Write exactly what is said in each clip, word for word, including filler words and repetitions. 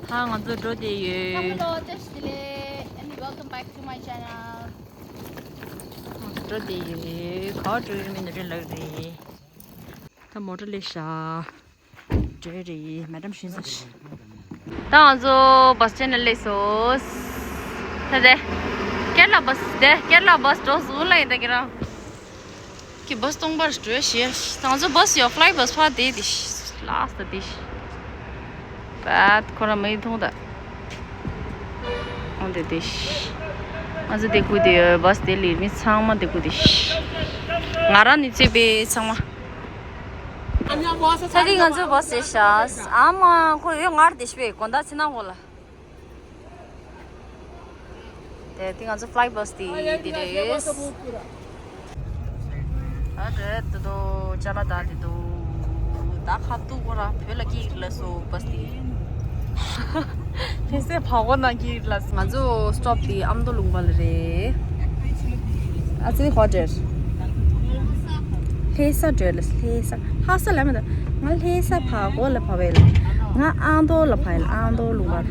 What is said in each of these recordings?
ད་ང་ཚོ་འགྲོ་བསྡད་ཡོད། Hello, བཀྲ་ཤིས་བདེ་ལེགས། And welcome back to my channel. ང་ཚོ་འགྲོ་བསྡད་ཡོད། ག་པར་འགྲོ་ཡོད་མེད་ནི་རེ་ལགས་རེད། ད་མོ་ཊ་སླེབས་ཤག་འགྲོ་རེད། མེ་ཌམ་ཤིན་ས་ཤི། ད་ང་ཚོ་བྷ་སི་སི་ཊེན་ལ་སླེབས་སོང་། ད་དེ། ཀེ་ར་ལ་བྷ་སི་དེ། ཀེ་ར་ལ་བྷ་སི་འགྲོ་སོང་ལ་ཡིན་ད་ཁྱེད་རང་། ཀྱི་བྷ་སི་སྟོང་པར་འགྲོ་ཞེས། ད་ང་ཚོ་བྷ་སི་ཡོད། ཕ་ལའི་བྷ་སི་ཕར་དེ་དེ་ཤི། ལ་སི་ཊི་དེ་ཤི། བད་ཁོ་རང་མི་མཐོང་ད། འོང་དེ་དེ་ཤི། ང་ཚོ་དེ་ཁུ་དེ་ཡོད། བྷ་སི་དེ་ལི་མི་ཚང་མ་དེ་ཁུ་དེ་ཤི། ང་རང་ནི་ཚེ་པའི་ཚང་མ། ཚ་དེ་ང་ཚོ་བྷ་སི་ཤ་ཨ་མ་ཁོ་ཡོད་ངར་དེ་ཤི་པའི་དགོན་བདག་ཚེ་ནང་ཁོ་ལ། དེ་དེ་ང་ཚོ་ཕ་ལའི་བྷ་སི་དེ་དེ་རེད། ཨ་རེད་དེ་དོ་ཅ་ལག་དང་དེ་དོ་ད་ཁ་ཐུག་གོ་ར་བོད་ལ་སྐྱིད་ལ་སོ་བྷ་སི་དེ། ལྷ་སའི་བ་གོ་ན་སྐྱིད་ལ་སོ། ང་ཚོ་སི་ཊོབ་དེ་ཨ་མདོ་ལུང་པ་ལ་རེད། ཨ་ཙི་ཧོ་ཊེལ། ལྷ་ས་བྲོས་ལ་ལྷ་ས་ཧ་ས་ལ་མི་འདུག་ང་ལྷ་ས་བ་གོ་ལ་བ་བས་ལ། ང་ཨ་མདོ་ལ་བ་ཡ་ལ་ཨ་མདོ་ལུང་པ་ལ།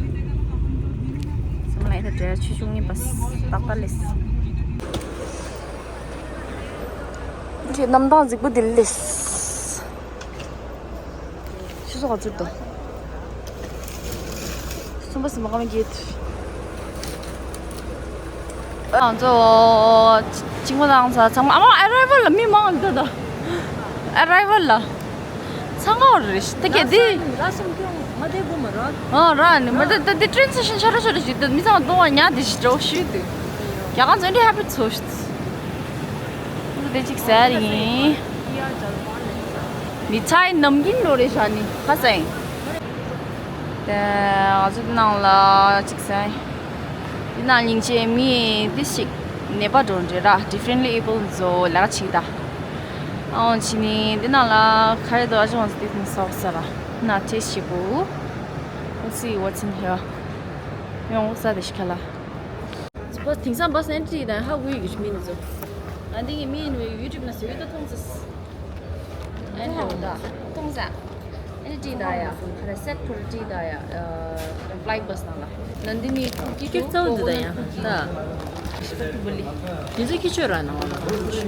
སམ་ལ་ཡ་ད་བྲོས་ཆུ་ཆུང་ངི་བྷ་སི་ཏག་ཏག་ལས། ཁྱེད་གནམ་ཐང་རྫིག་པོ་འདི་ལས། ཤི་སོ་ག་ཚུར་དོ། སུམ་པ་སུམ་པ་ག་མ་གྱེད། ང་ཚོ་ཅིང་མ་དང་ཚ་ཚང་མ་ཨ་མ་ཨ་རའི་ཝལ་ལ་མི་མང་འདུག་ད། ཨ་རའི་ཝལ་ལ་ཚང་མ་རེད་ད་གྱེད་དེ། ང་དེ་བུ་མ་ར། ཨ་ར་ནི་མ་ད་ད་དེ་ཊེན་སི་ཤན་ཆ་ར་ཆ་ར་ཞིག་ད་མི་ཚང་གཏོང་བ་ཉག་དེ་ཞིག་འགྲོ་ཤི་དུ། རྒྱ་གང་ཚོ་འདི་ཧེ་པི་ཚོ་ཤི། དེ་གཅིག་ཟེར་ཡིན། མི་ཚའི་ནམ་རྒྱུན་འགྲོ་རེ་ཤ་ནི་ཁ་སང་། དེ་ང་ཚོ་འདི་ནང་ལ་གཅིག་ཟེར། འདི་ནང་སྙིང་རྗེ་མི་འདི་ཞིག་ནད་པ་འགྲོ་འདྲེ་ར་differently able ཚོ་ལས་ཀ་བྱེད་ད། ཨོ་ཕྱི་ནི་འདི་ནང་ལ་ཁ་རེ་དོ་ཨ་ཅོ་ང་ཚོ་འདི་ནི་སོག་ས་ར་ན་ཏེ་ཞིག་གུ། We'll see what's in here. ཡོང་ས་དེ་ཞིག་ཁ་ལ། བྷ་སི་དེང་སང་བྷ་སི་ཨེན་ཊི་དང་ཧ་གོ་ཡི་གི་མི་ནི་ཚོ། ཨ་འདི་གི་མི་ནི་ཡུ་ཊུབ་ན་སུ་ཡི་ད་མཐོང་ས། ཨེན་ཊི་ད་མཐོང་ས། ཨེན་ཊི་ད་ཡ། ཁ་ར་སེ་ཊི་ཁོ་ར་ཊི་ད་ཡ། ཨ་ཕ་ལའི་བྷ་སི་ནང་ལ། ན་འདི་ནི་ཀི་ཀི་ཙའུ་འདི་ད་ཡ། ད། ཤི་ཏུ་བུ་ལི། འདི་ཚོ་ཁྱི་ཆོས་ར་ནང་ལ་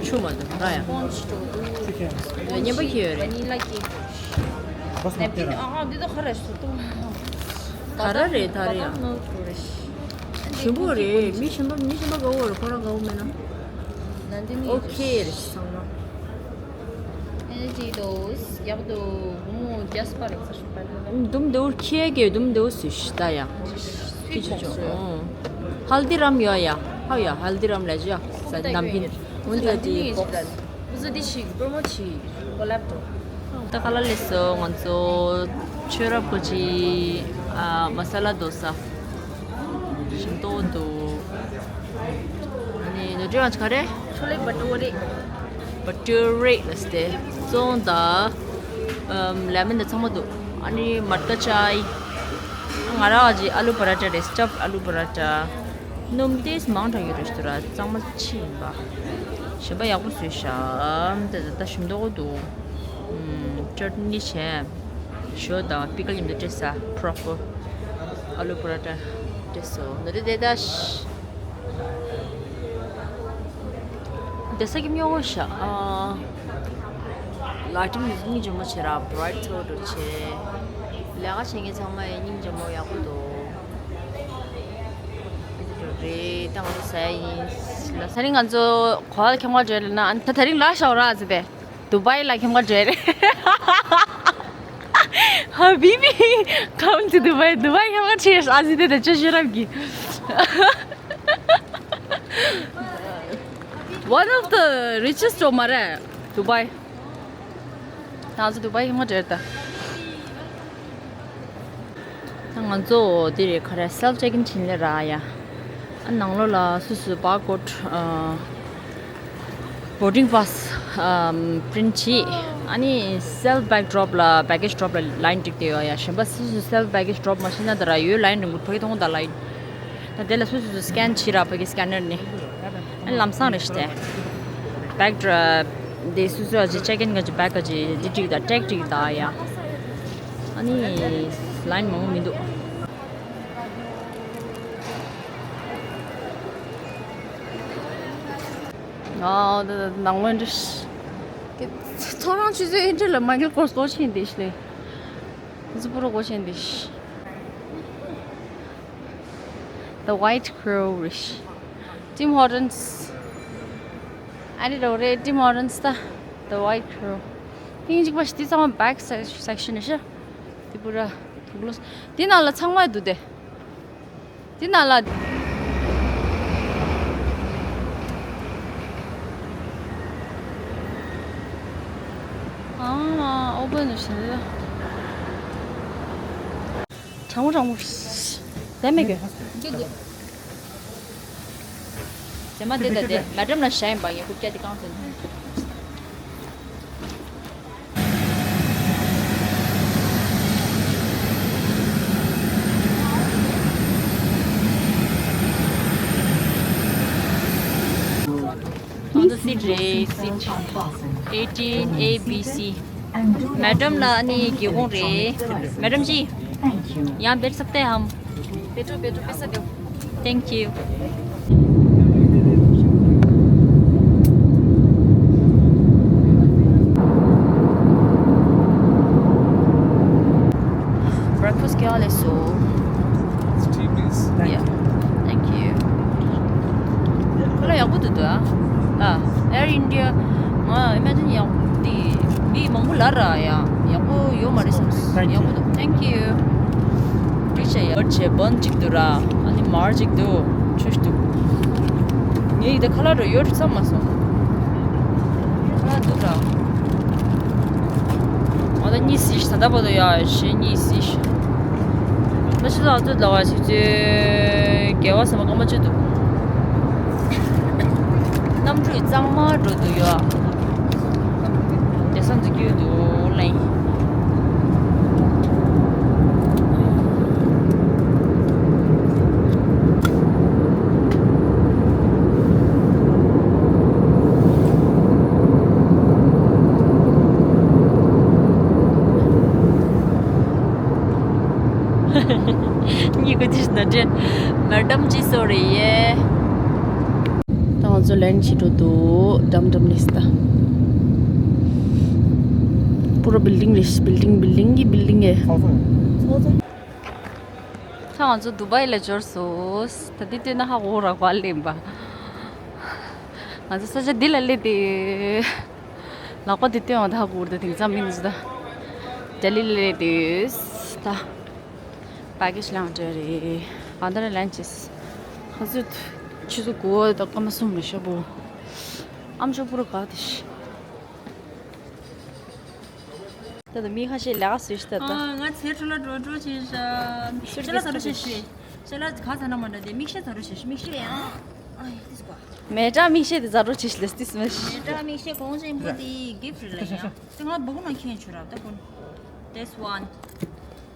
ཆུ་མ་འདུག་ར་ཡ། སྤོན་ཇི་ཏོ་འདུག་ཉན་པ་ཁྱི་ཡོད་རེད། ཝ་ནི་ལ་ཀེག་རེད། ནེབ་ཀིན་ཨ་ཨ་འདི་ཚོ་ག་རེ་ཞིག་ཏུ། ག་ར་རེད་ད་རེད་ཡ། ཞིམ་པོ་རེད། མི་གཞན་པ་མི་གཞན་པ་དགའ་བོ་རེད། ཁོ་རང་དགའ་བོ་མེད་ན། ཨོ་ཁེ་རེད་ཚང་མ། ཨེ་ནི་ཅི་དོ་ཡག་དོ་བུ་མོ་རྒྱ་སྤ་རེད་ས་ཤུ་པ་རེད། དུམ་དེའུ་ཁྱེད་ཀྱི་དུམ་དེའུ་སུ་ཤི་ད་ཡ། ཁྱི་ཆུ་ཆུ། ཧལ་དི་རམ་ཡོད་ཡ། ཧ་ཡ་ཧལ་དི་རམ་ལ་ཇ་ས་ནམ་པིན། འོན་ཏེ་དེ་པོག་སི། བཟོ་འདི་ཞིག་པྲོ་མོ་ཆི་ཀོ་ལེབ་ཏོ། ད་ཁ་ལ་ལས་སོ་ང་ཚོ་ཆོས་རབ་ཀོ་ཅི་ཨ་མ་ས་ལ་དོ་ས་ཞིམ་ཏོ་འདུག་ཨ་ནི་ནོ་ཏྲི་ཝང་ཆི་ཁ་རེ། ཆོ་ལེ་བ་ཏོ་རེ། བ་ཏོ་རེ་ལ་སྟེ་ཙོང་ད་ཨམ་ལེ་མོན་ད་ཚང་མ་འདུག་ཨ་ནི་མར་ཏ་ཅའི། ང་རང་ཨ་ཅི་ཨ་ལུ་པ་ར་ཏ་རེད། སི་ཊབ་ཨ་ལུ་པ་ར་ཏ། སྣུམ་ཏེས་མང་དྲགས་ཡོད་རེད་ཞུ་ར་གཙང་མ་ཆེ་ཡིན་པ། ཞིམ་པ་ཡག་པོ་བཟོས་ཤག་དེ་ད་ཞིམ་མདོག་འདུག་ཅོ་ཊི་ནི་བྱས། ཞོ་དང་པི་ཀལ་ཡིན་པ་སྤྲད་ས་པྲོ་པར། ཨ་ལུ་པ་ར་ཏ་སྤྲད་སོང་ནོ་དེ་དེ་ད་ཤ། དེ་ས་ཀྱི་སྨྱོ་བོ་ཤག་ཨ། ལ་ཏིང་ནི་སྙིང་རྗེ་མོ་བྱེད་ར་བྷ་རའིཊ་ཚོ་འགྲོ་བྱེད། ལས་ཀ་བྱེད་མཁན་ཚང་མ་ཡི་སྙིང་རྗེ་མོ་ཡག་པོ་འདུག་རེད་ད་ང་ཚོ་ཟ་ཡ་ཡིན། ད་རིང་ང་ཚོ་ག་པར་ཁྱམས་ཁ་བྲལ་ན་ད་ད་རིང་ལ་ཤའོ་ར་ཟེར་ཏེ་དུ་བྷའི་ལ་ཁྱམས་ཁ་བྲལ་རེད། Habibi, come to Dubai. དུ་བྷའི་ཁྱམས་ཁ་ཆེ་ཨ་ཟེར་ཏེ་ད་ཅོ་ཤེས་རབ་གི། One of the richest of མ་རེད། དུ་བྷའི། ང་ཚོ་དུ་བྷའི་ཁྱམས་ཁ་བྲལ་ད། ད་ང་ཚོ་འདི་རེད་ག་རེ་སེལ་ཕི་ཅེག་ཨིན་བྱིན་ལེ་ར་ཡ། ཨ་ནང་ལོགས་ལ་སུ་སུ་བར་ཀོཌ་ཨ་བོར་ཌིང་པཱ་སི་ཨམ་པི་རིན་ཊི་བྱེད། ཨ་ནི་སེལ་ཕི་བེག་ཌོ་རོབ་ལ་བེག་གེ་ཇི་ཌོ་རོབ་ལ་ལའིན་བསྒྲིགས་བསྡད་ཡོད་ཡ། གཞན་པ་སུ་སུ་སེལ་ཕི་བེག་གེ་ཇི་ཌོ་རོབ་མ་ཤེས་ན་ད་ར་ཡོད་ལའིན་རིང་པོ་ཕ་གི་མཐོང་ད་ལའིན། ད་དེ་ལ་སུ་སུ་སུ་སི་ཀེན་བྱེད་ར་ཕ་གི་སི་ཀེ་ནར་ནས། ཨ་ནི་ལམ་སང་རེད་ཤི་ཏེ། བེག་ཌོ་རོབ་དེ་སུ་སུ་ཨ་ཅི་ཅེག་ཨིན་ག་ཅི་བེག་ག་ཅི་འདི་བསྒྲིགས་ད་ཊེག་བསྒྲིགས་ད་ཡ། ཨ་ནི་ལའིན་མང་པོ་མི་འདུག་ཨ་ད་ནང་ལོགས་འདྲ། ཁོ་རང་ཆུ་ཚོད་ཨེ་འདྲ་ལ་མ་གིལ་སྐོར་སྐོར་ཆེན་འདི་ཤི་ལེ། ཟི་པུ་རོ་སྐོར་ཆེན་འདི་ཤི། The White Crow རེད། Tim Hortons། ཨ་ནི་རོ་རེད། Tim Hortons ད། The White Crow། ཐེངས་གཅིག་པ་ཞིག་དེ་ཚང་མ་back section རེད་ཤག་དེ་པུ་ར་དུག་ལོ། དེ་ནང་ལ་ཚང་མ་འདུག་སྟེ། དེ་ནང་ལ། ཨ་ཨོ་པན་ཞིག་རེད། གྲང་མོ་གྲང་མོ། དེ་མེད་གི། རྗེས་མ་འདི་ལྟ་སྟེ་མེ་ཌམ་ལ་ཞྭ་ཡིན་པ་ཡིན། རྐུབ་བཀྱག་དེ་གང་ཟེར། ཁོང་ཚོ་སིཊ་རེད། སིཊ་eighteen A B C། མེ་ཌམ་ལ་ཨ་ནི་སྒེའུ་ཁུང་རེད། མེ་ཌམ་ཇི། Thank you. यहाँ बैठ सकते हैं हम? बैठो, बैठो, पैसा दो। Thank you. Breakfast क्या हाल है सो? Tea, please. Thank you. Thank you. ཁོ་ལ་ཡག་པོ་འདུག་ད། ཨ། Air India། ང་ཨི་མེ་ཇིན་ཡག་འདི་མི་མང་པོ་ལ་ར་ཡ། ཡག་པོ་ཡོད་མ་རེད་བསམ། Thank you. ཡག་པོ་འདུག Thank you. འགྲིག་ཤག་ཡ། བར་ཆད་བོན་གཅིག་འདུག་ར། ཨ་ནི་མར་གཅིག་འདུག་ཆུ་ཞིག་འདུག་ངས་ཡི་དེ་ཁ་ལག་རོ་ཡོད་རེད་བསམ་མ་སོང་། ཁ་ལག་འདུག་ར། ང་ད་གཉིད་སད་ཤག་ད་ལྟ་བར་དུ་ཡ་ཞེ་གཉིད་སད་ཤག་ད་ཕྱི་ལོགས་ཚོ་ལ་བ་ཞིག་ཚོས་དགེ་བ་ཟེར་མ་སྐར་མ་བཅུ་འདུག་གནམ་གྲུ་གཙང་མ་འགྲོ་འདུག་ཡོད། དེང་སང་འཛུལ་གྱི་ཡོད་འདུག་ལེ། གཉིད་ཁུག་ཅིག་ན་འདྲེ། མེ་ཌམ་ཅི་སོ་རེད་ཡེ། ད་ང་ཚོ་ལན་བྱེད་འགྲོ་འདུག་འགྲམ་འགྲམ་ནས་ད། པུ་ར་བིལ་ཌིང་རེད། བིལ་ཌིང་བིལ་ཌིང་གི་བིལ་ཌིང་ཨེ། ད་ང་ཚོ་དུ་བའི་ལ་འབྱོར་སོང་། ད་འདི་ལྟོས་ན་ཧ་གོ་རག་པ་ལེན་པ། ང་ཚོ་ས་ཆ་འདི་ལ་སླེབས་ཏེ། ལག་པ་འདི་སྟོན་འོང་ད་ཧ་གོ་ར། ད་དེང་སང་མི་འདི་ཚོ་ད། ལྡི་ལི་སླེབས་ཏེ། ད། པེ་ཀེ་ཇི་ལེན་འགྲོ་རེད། ཨ་ད་ར་ལན་ཅེས། ང་ཚོ་ཆུ་ཚོད་དགུ་པ་དང་སྐར་མ་གསུམ་རེད་ཤག་པོ། ཨམ་ཅོག་པུ་ར་ག་དེ་ཤི། ད་ད་མི་ཁ་ཤས་ལས་ཀ་བཟོས་ཤི་ད་ད། ཨ་ང་ཚེ་ཁྲོ་ལ་འགྲོ་འགྲོ་བྱེད་ཤག་ཤ་ལ་ཟ་རོ་བྱེད་ཤི། ཤ་ལ་ག་ཟ་ན་མ་འདྲ་དེ་མིག་ཤེལ་ཟ་རོ་བྱེད་ཤི། མིག་ཤེལ་ཡང་། ཨ་ཡེ་ཏིས་པ། མེ་ཏྲ་མིག་ཤེལ་དེ་ཟ་རོ་བྱེད་ཤི་ལས་ཏིས་མ་ཤི། མེ་ཏྲ་མིག་ཤེལ་གོང་ཆེན་པོ་དེ་གིཕ་རེད་ལ་ཡང་། དེ་ང་སྦུག་ན་ཁྱོད་ཆུ་རབ་ད་ཀུན། This one.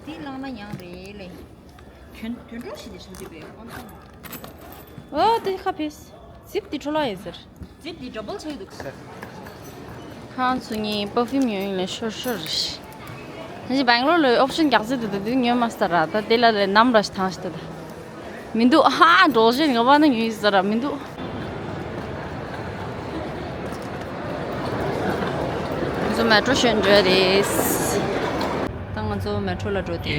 དེ་བླངས་ན་ཡང་རེད་ལེ། དོན་དོན་གྲུབ་ཞིག་དེ་ཆགས་ཀྱི་པས་ཨོ་དེ་ཁ་ཕེས། ཛིབ་དེ་འཕྲོ་བརླག་ཡིན་ཟེར། ཛིབ་དེ་ཌ་བལ་ཆགས་ཀྱི་འདུག་ཟེར། ཁང་ཚུ་གཉིས་པར་ཕིའུམ་ཉོ་ཡིན་ལ་ཤོར་ཤོར་རེད། ད་ཅི་སྦེང་ལོར་ལ་ཨོབ་ཤན་རྒྱག་ཟེར་འདུག་ད་དེ་ཉོ་མ་སྟ་ར། ད་དེ་ལ་ལས་ནམ་ར་ཞིག་ཐང་ཞིག་ད་ད། མི་འདུག་ཧ་འགྲོ་བཞིན་ངོ་བ་ན་ཉུལ་ཟེར་ར་མི་འདུག་ང་ཚོ་མེ་ཏྲོ་ཞོན་འགྲོ་རེད། ད་ང་ཚོ་མེ་ཏྲོ་ལ་འགྲོ་དེ་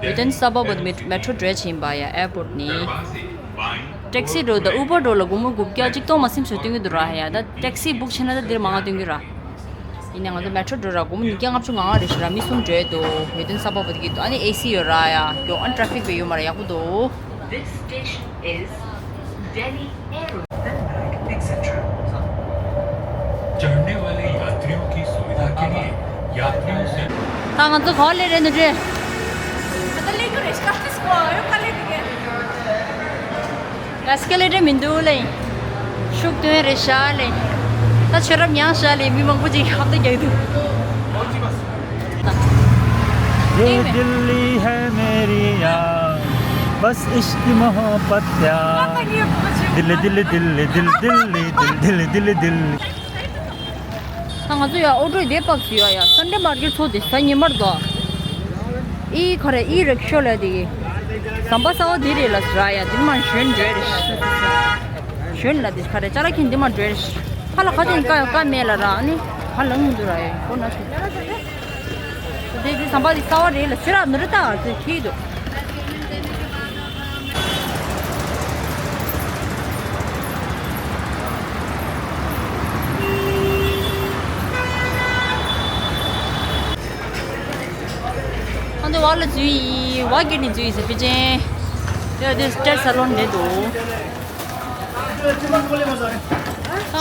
ཡོད། ཡོད་དོན་ས་བབ་བོད་མེ་ཏྲོ་འགྲོ་ཆེན་པ་ཡ་ཨེར་པོར་ནི། ཊེག་སི་འགྲོ་དང་ཨུ་བར་འགྲོ་ལ་སྒོར་མོ་དགུ་བརྒྱ་གཅིག་སྟོང་མ་ཟིན་ཚོད་སྟོན་གྱི་འདུག་ར་ཡ། ད་ཊེག་སི་བུག་བྱས་ན་ད་འདིར་མང་ང་སྟོན་གྱི་ར། ཡིན་ནའང་ང་ཚོ་མེ་ཏྲོ་འགྲོ་ར་སྒོར་མོ་ཉིས་བརྒྱ་ལྔ་བཅུ་ང་ལྔ་རེད་ཤག་ར། མི་གསུམ་འགྲོ་ཡོད་དོ། ཡོད་དོན་ས་བབ་བོད་ཀྱི་འདུག་ཨ་ནི་ཨེ་སི་ཡོད་ར་ཡ། མགྱོགས་ཨ་ནི་ཊ་ཕིག་བས་ཡོད་མ་ར་ཡག་པོ་འདུག This station is Delhi Aero Dhanbad, et cetera. चढ़ने वाले यात्रियों की सुविधा के लिए यात्रियों से ད་ང་ཚོ་ག་པར་སླེབས་རེད་ནི་རེད། ད་ལྟ་སླེབས་རྒྱུ་རེད་ཤག་ཏིས་ཀོ་ཡོད་ག་ལེ་དེ་ག་ཨེ་སི་ཀེ་ལེ་ཊར་མི་འདུག་ལེ། ཤུགས་སྟོན་རེད་ཤག་ལེ། ད་ཆུ་རབ་མྱངས་ཤག་ལེ། མི་མང་པོ་ཅིག་ཧབ་ཏེ་རྒྱག་འདུག ये दिल्ली है मेरी यार, बस इश्क मोहब्बत प्यार, दिल दिल दिल दिल दिल दिल दिल दिल दिल दिल। ད་ང་ཚོ་ཡ་ཨོ་ཊོ་དེ་པག་ཅིག་ཡོད་ཡ། སན་ཌེ་མར་ཀེཊ་ཚོ་དེ་གཟའ་ཉི་མར་དོ། ཨི་ཁ་རེ་ཨི་རིག་ཤོ་ལ་དེ་གི་ཟམ་པ་གསར་པ་དེ་རེད་ལ་ཟེར་ཡ། དེ་མ་ཞོན་འདྲེ་རེད། གྱོན་ལ་དེ་ག་རེ་ཅ་ལག་གྱོན་འདི་མ་འགྲོ་ཤ། ཁ་ལ་ཁ་ཅན་ཀ་ཀ་མེད་ལ་ར་ཨ་ནི་ཧ་ལང་མི་འདུག་ར་ཡེ་ཁོ་ན་ཆུ། དེ་དེ་ཟམ་པ་དེ་གསར་བ་རེད་ལ་ཕྱི་ར་མི་རི་ཏ་དེ་ཁྱི་འདུག་ཨ་འདི་བ་ལ་འཛུལ་ཡི་བ་གི་ནི་འཛུལ་ཡི་ཟེར་པི་ཅན། དེ་དེ་སྟེ་ས་ལོན་འདི་འདུག་ད་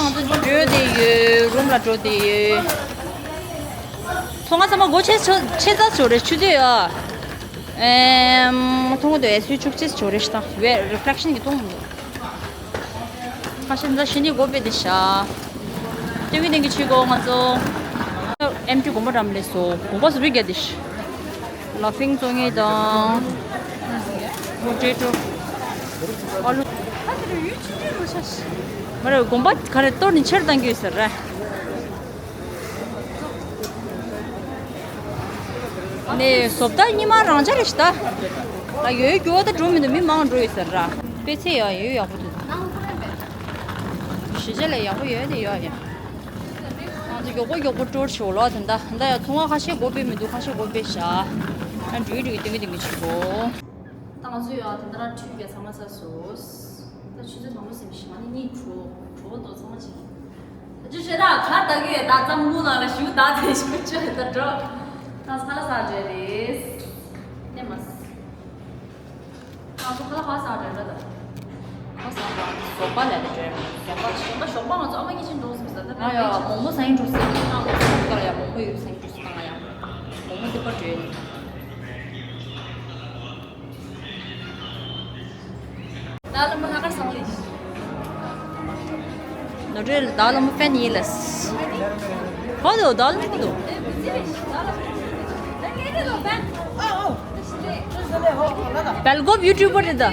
ང་ཚོ་འགྲོ་བསྡད་ཡོད། རུམ་ལ་འགྲོ་བསྡད་ཡོད། ཚོང་ཁང་ཚང་མ་སྒོ་ཕྱེ་ཚར་ཚར་ཆོག་རེད་ཆུ་ཚོད་ཨ། ཨེམ། མཐོང་གི་འདུག་ཨེ་སུའི་ཆུ་ཚོད་ཆོག་རེད་ཤི་ད་ཝེ་རི་ཕི་ལེག་ཤན་གྱི་མཐོང་གི་འདུག་ཁ་ཤས་འཛའ་ཤི་ནི་སྒོ་ཕྱེ་བསྡད་ཤག་སྟོན་གི་སྟོན་གི་ཆུ་སྒོ་ང་ཚོ་ཨེམ་ཊི་དགོན་པ་འགྲམ་ལས་སོ་དགོན་པ་སུ་རུ་རྒྱ་དེ་ཤི། ལ་ཕིང་བཙོང་ངེས་དང་། མོ་ཊེ་ཊོ། ཨ་ལུ། མ་རེད་དགོན་པ་ག་རེ་གཏོར་ནས་ཕྱིར་བཏང་གི་ཡོད་ཟེར་ར། ནས་བཟོ་ལྟ་ཉི་མ་རང་འཇགས་རེད་ཤི་ད། ད་ཡོད་རྒྱུ་བ་ད་འགྲོ་མི་འདུག་མི་མང་འགྲོ་ཡོད་ཟེར་ར། དཔེ་ཚད་ཡ་ཡོད་ཡག་པོ་འདུག་གཞིས་ཆགས་ལ་ཡག་པོ་ཡོད་དེ་ཡོད་ཡ། ང་ཚོ་མགྱོགས་པོ་མགྱོགས་པོ་ཊུར་ཞོག་ལོ་ད་ད་ད་ཡ་ཚོང་བ་ཁ་ཤས་སྒོ་ཕྱེ་མི་འདུག་ཁ་ཤས་སྒོ་ཕྱེ་ཤག་ཨ་འགྲུལ་འགྲུལ་གྱི་སྟོན་གི་སྟོན་གི་ཆུ་སྒོ། ད་ང་ཚོ་ཡ་ད་ད་ར་ཁྲུས་རྒྱག་ཚང་མ་ཚར་སོང་། ད་ཆུ་ཚོད་དང་པོ་ཟིན་པའི་ཞིག་ང་ནི་གཉིད་ཁྲོ་ཁྲོ་བོ་དོ་ཚང་མ་ཅིག་ད་ཅི་བྱེད་ད་ག་ད་གི་ད་ཙམ་མུ་ལ་ལ་ཞུ་ད་དེ་ཞུ་ཅི་ད་འགྲོ། ད་ས་ལ་ས་འདྲེ་རེད། ནས་མ་སི། ང་ཚོ་ཁ་ལ་ཧ་ས་འདྲེ་འདྲ་ད། ཧ་ས་འདྲེ་ཟོག་པ་ལས་འདྲེ་ཟོག་པ་ཞོགས་པ་ཞོགས་པ་ང་ཚོ་ཨ་མ་གཉིས་ཆེན་འགྲོ་སོང་ཟེར་ད། ང་ཡ་མོག་མོག་ཟ་ཡིན་འགྲོ་སོང་ང་ཚོ་ཁ་ལ་ཡ་མོག་མོག་ཡོད་ཟ་ཡིན་འགྲོ་སོང་ང་ཡ་མོག་མོག་དེ་པར་འདྲེ། ད་ལ་མོ་ལྷག་དཀར་སང་ལེ། ནོར་འཁྲུལ་ད་ལ་མོ་ཕན་ཡིན་ལ། གང་འདུག་ད་ལ་མོ་འདུག་སྦེལ་ཀོབ་ཡུ་ཊུབ་པར་རེད་ད།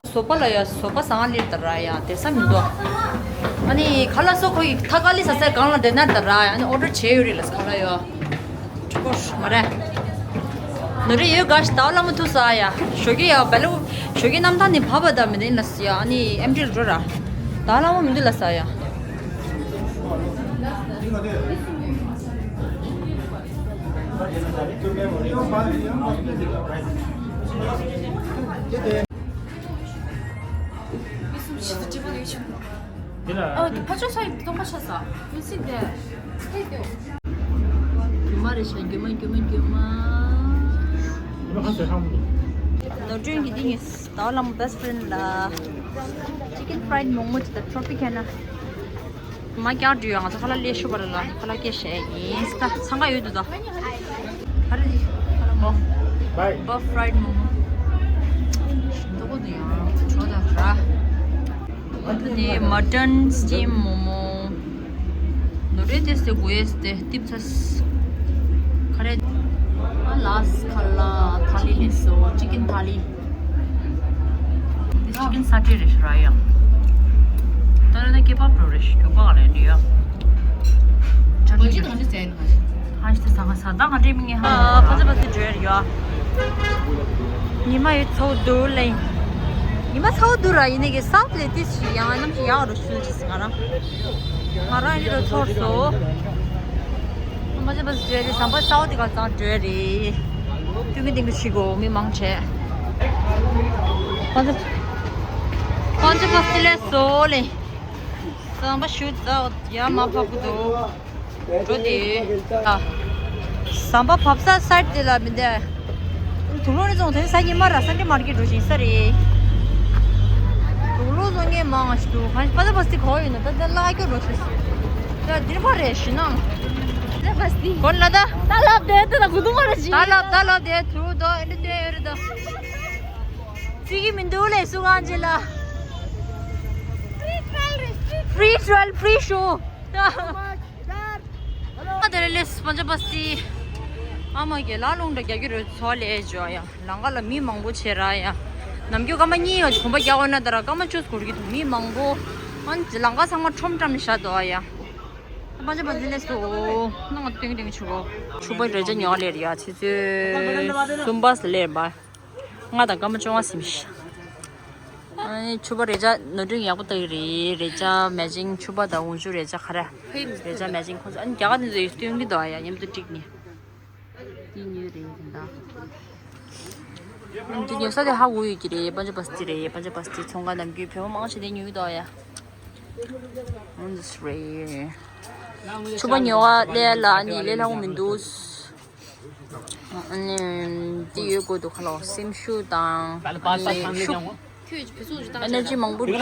བཟོ་པ་ལ་ཡ་བཟོ་པ་བཟང་ལེར་ད་ར་ཡ་དེ་ས་མི་འདུག་ཨ་ནི་ཁ་ལག་སོགས་ཁོ་ཡི་ཐ་ཀ་ལི་ས་སའི་སྒང་ལ་བསྡད་ན་ད་ར་ཡ་ཨ་ནི་ཨོ་ཌར་བྱས་ཡོད་རེད་ལ་ཁ་ལག་ཡ། ཁོ་མ་རེད། ནོར་འཁྲུལ་ཡོད་དགའ་ཞིག་ད་བླ་མ་ཐུག་ས་ཡ་ཞོགས་ཀྱི་ཡ་བལ་ལུ་ཞོགས་ཀྱི་གནམ་ཐང་ནི་བབ་པ་ད་མི་ནི་ལ་ས་ཡ་ཨ་ནི་ཨེམ་ཊི་ལ་འགྲོ་ར། ད་བླ་མ་མི་འདུག་ལ་ས་ཡ། དེ་ལ། ཨ་དུ་ཕ་ཆོས་ས་ཡི་སྟོང་པ་ཆ་ས་ཡོད་སྲིད་དེ། ཧེ་དེ། རྒྱུ་མ་རེད་ཤག་རྒྱུ་མ་རྒྱུ་མ་རྒྱུ་མ། རྒྱུ་མ་ཁ་ཟེར་ཧང་མི་འདུག་ནོར་སྒྲོན་གྱི་འདི་ངས་ཟླ་བ་ལམ་བེ་སི་ཕི་རེན་ལ་ཅི་ཀན་ཕ་རའེ་ཌི་མོག་མོག་ཅིག་དང་ཊོ་པི་ཁ་ན། མ་བཀྱག་འགྲོ་ཡོད། ང་ཚོ་ཁ་ལག་ལས་ཤོར་བ་ལ་ཁ་ལག་སྐྱེལ་བྱས་ཡིན། ད་འཚང་ཁ་ཡོད་འདུག་ད། ཧ་རི་ཧ་ར་མོ། བའི། བ་ཕ་རའེ་ཌི་མོག་མོག་ཏོག་པོ་འདུག་ཡང་བྲོ་དང་ར། ཨ་ནི་མ་ཊན་སི་ཊིམ་མོག་མོག་ནོར་འཁྲུལ་དེ་སྟེ་དགོས་ཡས་ཏེ་ཏིབ་ཚ། ཁ་རེ། ཨ་ལ་སི་ཁ་ལ་ཐ་ལི་ལས་སོ་ཅི་ཀན་ཐ་ལི། འདི་ཅི་ཀན་ས་ཏྲེ་རེད་ཤག་ར་ཡ། ད་ལྟ་ཀེ་བབ་འགྲོ་རེད་ཤག་རྒྱུག་པ་ག་ལ་འདི་ཡ། ཅ་ལི་རེད། ཧ་ཤི་ཏི་ས་ང་ས་ད་ང་འདྲེ་མི་ངེ་ཧ། ཨ་ཕ་ཚ་ཕ་ཚ་འགྲོ་ཡ། ཉི་མ་ཡོད་ཚོ་འདུག་ལེ། ཉི་མ་ཚོ་འདུག་ར་ཡིན་ནི་གི་སའུ་ཐི་ལེ་ཏིས་ཤི་ཡང་ནམ་ཞིག་ཡག་རུ་ཤུལ་ཅི་སི་ང་རང་། ང་རང་ཡིན་རུ་ཚོར་སོ། ཕ་ཚ་ཕ་ཚ་འགྲོ་ཡ་དེ་ཟམ་པ་སའུ་ཐི་ག་ཚང་འགྲོ་ཡ་རེད། ཏུ་མི་ཏིང་གི་ཤི་གོ་མི་མང་ཆེ། ཕ་ཚ་ཕ་ཚ་ཕ་ཚ་ལེ་སོ་ལེ། ཟམ་པ་ཞུ་ཙག་ཡ་མ་ཕབ་གི་འདུག་འགྲོ་དེ། ཨ། ཟམ་པ་བབས་ས་སའིཌ་དེ་ལ་མི་འདུག་དུག་ལོག་ནི་ཚོང་དེ་ས་ཉི་མ་ར་སན་ཌེ་མར་ཀེཊ་འགྲོ་བཞིན་ས་རེད། དུག་ལོག་བཟོ་མཁན་མང་ང་ཞིག་འདུག་གང་ཞིག་པ་ཏ་པ་སི་ཁོ་ཡོད་ན་ད་ད་ལ་ཀྱོ་འགྲོ་ཤེས། ད་འདིར་ཕར་རེད་ཞུ་ན། ད་པ་སི། གོ་ན་ད། ད་ལབ་དེ་ད་ད་གུ་དུ་མ་ར་ཞིག་ད་ལབ་ད་ལབ་དེ་དུ་དོ་ཨེ་འདྲ་དེ་ཨེ་རེད་ད། ཙི་གི་མི་འདུག་ལས་སུ་གང་ཅི་ལ། Free trial, free show. ཨ་དེ་རེད་ལས་སྤོན་ཇ་པ་སི། ཨ་མ་གི་ལ་ལུང་འདྲ་རྒྱག་གི་རེད་ཚོ་ལས་ཇོ་ཡ། ལང་ཀ་ལ་མི་མང་པོ་བྱེད་ར་ཡ། ནམ་རྒྱུན་སྐར་མ་གཉིས་ཡོད་གོམ་པ་རྒྱག་འོ་ན་ད་ར་སྐར་མ་བཅུ་འགོར་གི་འདུག་མི་མང་པོ། ཨ་ནི་ལང་ཀ་ཚང་མ་ཁྲོམ་བཀྲམ་ནས་བཞག་འདུག་ཨ་ཡ། པ་ཅ་པ་ཟི་ལེ་སོ། ནང་ཏིང་ཏིང་ཆུ་བོ། ཆུ་བོ་རེ་ཅ་ཉོ་ལེར་ཡ་ཆུ་ཚོད་གསུམ་པ་སི་ལེར་བ། ང་དང་སྐར་མ་བཅོ་ལྔ་ཟིན་ཤག་ཨ་ནི་ཆུ་བོ་རེ་ཅ་ནོར་འཁྲུལ་ཡག་པོ་ལྟ་གི་རེད། རེ་ཅ་མེ་ཅིང་ཆུ་བོ་དང་འོག་ཆུ་རེ་ཅ་ག་རེ། རེ་ཅ་མེ་ཅིང་ཁོང་ཚོ་ཨ་ནི་རྒྱ་གར་ནས་ཚོ་ཡོད་སྟོན་གི་འདུག་ཡ། མཉམ་དུ་བསྒྲིགས་ནས། འདི་ཉོས་རེད་འདི་འདྲ། འདི་ཉོ་ས་དེ་ཧ་གོ་ཡོད་ཀྱི་རེད། པ་ཅ་པ་སི་ཏི་རེད། པ་ཅ་པ་སི་ཏི་ཚོང་ཁང་ནམ་རྒྱུན་བོད་པ་མང་ཆེ་འདི་ཉོ་གི་འདུག་ཡ། འོ་འདི་རེད། ཆུ་བོ་ཉོ་བ་ལས་ལ་ནི་ལས་སླ་བོ་མི་འདུག་ཨ་ནི་འདི་ཡོད་དགོས་འདུག་ཁ་ལོ། སེམས་ཤུགས་དང་ཨ་ནི་ཤུགས། ཨེ་ནར་ཇི་མང་པོ། ཨེ་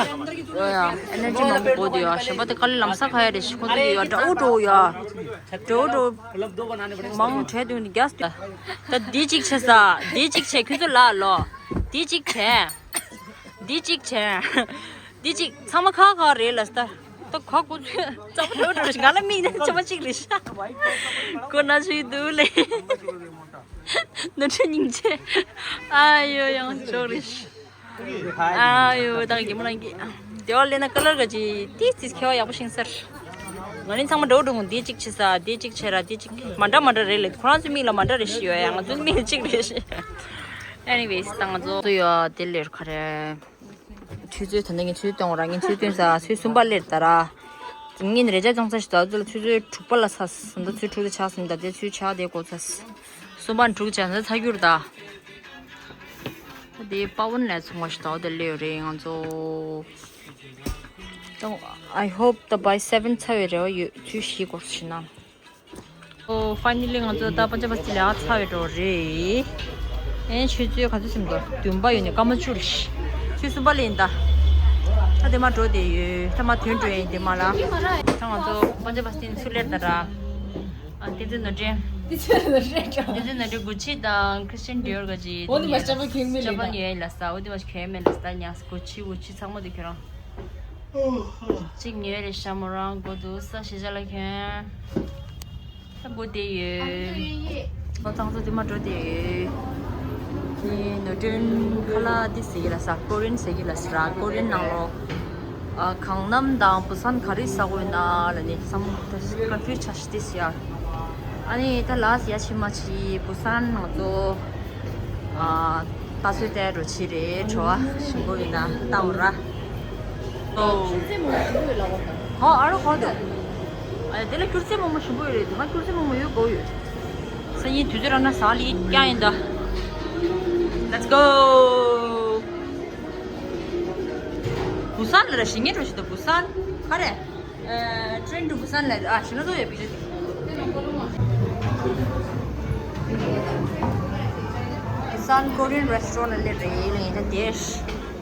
ནར་ཇི་མང་པོ་དགོས་འདུག་ཡ། གཞན་པ་དེ་དཀའ་ལས་ལམ་སང་ཁ་ཡ་རེད། ཤི་ཁོ་ཚོ་ཡ་འདྲ་བོ་འགྲོ་ཡ། འདྲ་བོ་འགྲོ། མང་བྲལ་དུས་རྒྱ་སྟོད། ད་འདི་གཅིག་བྱས་ས། འདི་གཅིག་བྱས་ཁྱོད་ཚོ་ལ་ལོ། འདི་གཅིག་བྱས། འདི་གཅིག་བྱས། འདི་གཅིག་ཚང་མ་ཁ་ཁ་རེད་ལ་ས། ད་ཁ་ཁོ་ཚོས་རྩ་བ་འགྲོ་འགྲོ་རེད། ང་ལ་མིག་ནང་ཆ་མ་གཅིག་རེད་ཤག་ཁོ་ན་ཆུ་འདུག་ལེ། ནོར་འཁྲུལ་སྙིང་རྗེ། ཨ་ཡོ་ཡང་ཅོག་རེད་ཤག་ཨ་ཡོ་ད་གི་མོ་ལང་གི། དེ་བ་ལེ་ན་ཀ་ལར་ག་ཅི་ཏིས་ཏིས་ཁེ་བ་ཡག་པོ་ཤིང་སར། ང་ནི་ཚང་མ་འགྲོ་འགྲོ་འདི་གཅིག་བྱེད་ས་འདི་གཅིག་བྱེད་ར་འདི་གཅིག་མ་འདྲ་མ་འདྲ་རེད་ལེ། ཁོ་རང་ཚོའི་མིག་ལ་མ་འདྲ་རེ་ཞིག་ཡོད་ཡ། ང་ཚོའི་མིག་ལ་གཅིག་རེ་ཞིག Anyways ད་ང་ཚོ་ཚོ་ཡོད་དེ་ལེར་ཁ་རེ། ཆུ་ཚོད་ད་ནི་ངས་ཆུ་ཚོད་སྟོན་ར། ངས་ཆུ་ཚོད་སྟོན་ས་ཆུ་ཚོད་གསུམ་པ་ལེར་ད་ར། ངས་རེ་ཅག་ཅུང་ཚ་ཞིག་ད་ཚོད་ལ་ཆུ་ཚོད་དྲུག་པ་ལ་ཚ་ཟིན། ད་ཆུ་དྲུག་ལ་ཆགས་ཟིན། ད་དེ་ཆུ་ཆགས་དེ་གོ་ཚ་གསུམ་པ་དྲུག་ཆགས་ཟིན་ཚ་གྱུར་ད། ད་དེ་པ་ཝུན་ལ་ཚོང་བ་ཞིག་ད་འོ་དེ་ལེ་ཡོད་རེད་ང་ཚོ། ད་I hope the by seven ཚ་བའི་རེ་བ་ཡོད། ཆུ་བཞི་སྐོར་ཞིག་ན། ཨོ་finally ང་ཚོ་ད་པ་ཅ་པ་སི་ལ་ཚ་བའི་འགྲོ་རེད། ཨེ་ཆུ་ཚོད་ག་ཚོད་ཟིན་འགྲོ། བདུན་པ་ཡོད་ནས་སྐར་མ་བཅུ་ལ་ཤི། ཆུ་གསུམ་པ་ལ་ཡིན་ད། ད་དེ་མ་འགྲོ་དེ་ཡོད། ད་མ་དོན་འགྲོ་ཡིན་དེ་མ་ལ། ད་ང་ཚོ་པ་ཅ་པ་སི་ཚུར་ལེར་ད་ར། ཨ་དེ་ཚོ་ནོར་འཁྲུལ། དེ་ཚོ་ནོར་འཁྲུལ་འགྲོ། དེ་ཚོ་ནོར་འཁྲུལ་གུ་ཆི་དང་Christian Dior ག་ཅི། འོ་དེ་མ་ཤ་པ་གྱོན་མི་ལ་ཤ་པ་ཉོས་ལ་ས། འོ་དེ་མ་གྱོན་མི་ལ་ས་ཉག་གུ་ཆི་གུ་ཆི་ཚང་མ་དེ་ཁྱོད་རང་། གཅིག་ཉོས་རེད་ཤ་མོ་རང་གོ་འདུག་ས་ཤེས་བྱ་ལ་ཁྱོད། ད་གོ་དེ་ཡོད། ཁོ་ཚང་ཚོ་དེ་མ་འགྲོ་དེ་ཡོད། ནི་ནོར་འཁྲུལ་ཁ་ལག་དེ་ཟེར་གི་ལ་ས། ཀོ་རིན་ཟེར་གི་ལ་ས་ར། ཀོ་རིན་ནང་ལོ། ཨ་གང་ནམ་དང་བུ་སན་ག་རེ་ཟ་དགོས་ཡོད་ན་ལ་ནི་བསམ་ད་ཀོན་ཕིའུ་ཆགས་ཤི་ཏི་སི་ཡ། ཨ་ནི་ད་ལ་ཡ་ཕྱི་མ་ཕྱི་བུ་སན་ང་ཚོ་ཨ་ད་ཚོད་དེ་འགྲོ་ཕྱི་རེད། བྲོ་བ་ཞིམ་པོ་ཡིན་ན་ལྟ་འོ་ར། ཨོ། ཧོ་ཨ་རོ་ཧོ་དོ། ཨ་དེ་ལ་སྐྱུར་རྩི་མོག་མོག་ཞིམ་པོ་ཡོད་རེད། དེ་མ་སྐྱུར་རྩི་མོག་མོག་ཡོད་དགོས་ཡོད། སང་ཉིན་དུས་ཚོད་རག་ན་ཟ་ལི་རྐྱང་ཡིན་ད། Let's go བུ་སན་ལ་ར་ཞིང་ངེ་འགྲོ་ཞིག་ད་བུ་སན། ག་རེ། Train to Busan ལ་ཨ་ཞིང་ལ་ཚོ་ཡོད་པི་ཅི། Busan Korean restaurant ལ་སླེབས་རེད་ལ་ཡིན་ད་དེ།